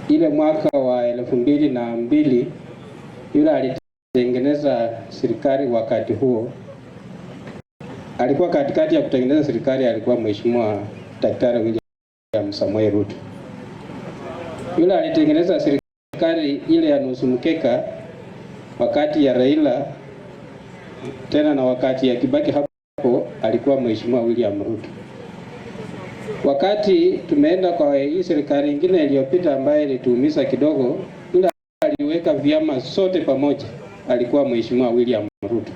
Ile mwaka wa 2002, yule alitengeneza serikali wakati huo, alikuwa katikati ya kutengeneza serikali, alikuwa Mheshimiwa Daktari William Samoei Ruto. Yule alitengeneza serikali ile ya nusu mkeka wakati ya Raila tena na wakati ya Kibaki hapo alikuwa Mheshimiwa William Ruto. Wakati tumeenda kwa hii serikali ingine iliyopita ambayo ilituumiza kidogo, yule aliweka vyama sote pamoja alikuwa Mheshimiwa William Ruto.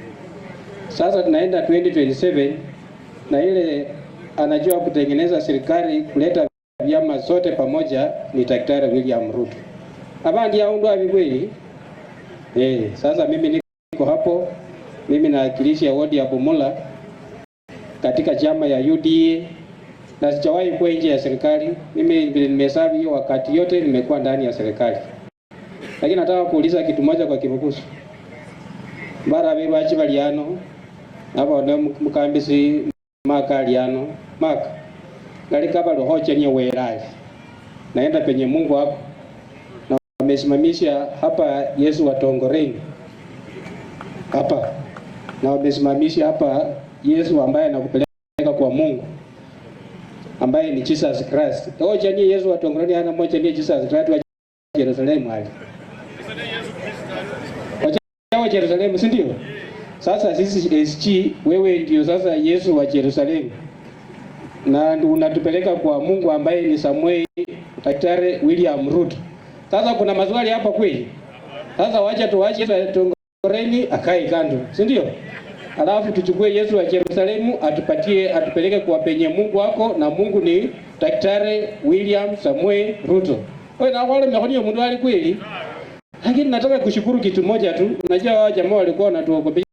Sasa tunaenda 2027 na ile anajua kutengeneza serikali kuleta vyama zote pamoja ni Daktari William Ruto. Abandi aundu abikweli. Sasa mimi niko hapo, mimi naakilisha wodi ya Bumula katika chama ya UDA na sijawahi kuwa nje ya serikali. Mimi vile nimehesabu hiyo wakati yote nimekuwa ndani ya serikali. Lakini nataka kuuliza kitu moja kwa Kibukusu. Bara berwachi bali ano nabo mukambisi maka aliano maka ngalika bali hoche ni welali naenda penye Mungu hapo na wamesimamisha hapa Yesu wa Tongoreni hapa na wamesimamisha hapa Yesu ambaye anakupeleka kwa Mungu ambaye ni Jesus Christ. Hoja ni Yesu wa Tongoreni ana moja ni Jesus Christ wa Yerusalemu ali. Wa Yerusalemu, si ndio? Sasa sisi SG, wewe ndio sasa Yesu wa Yerusalemu. Na unatupeleka kwa Mungu ambaye ni Samuel Daktari William Ruto. Sasa kuna maswali hapa kweli? Sasa wacha tuache Tongoreni akae kando, si ndio? Alafu tuchukue Yesu wa Yerusalemu atupatie, atupeleke kwa penye Mungu wako, na Mungu ni Daktari William Samuel Ruto. Wewe na wale mnakonia mundu ali kweli? Lakini nataka kushukuru kitu moja tu. Unajua hao jamaa walikuwa wanatuogopesha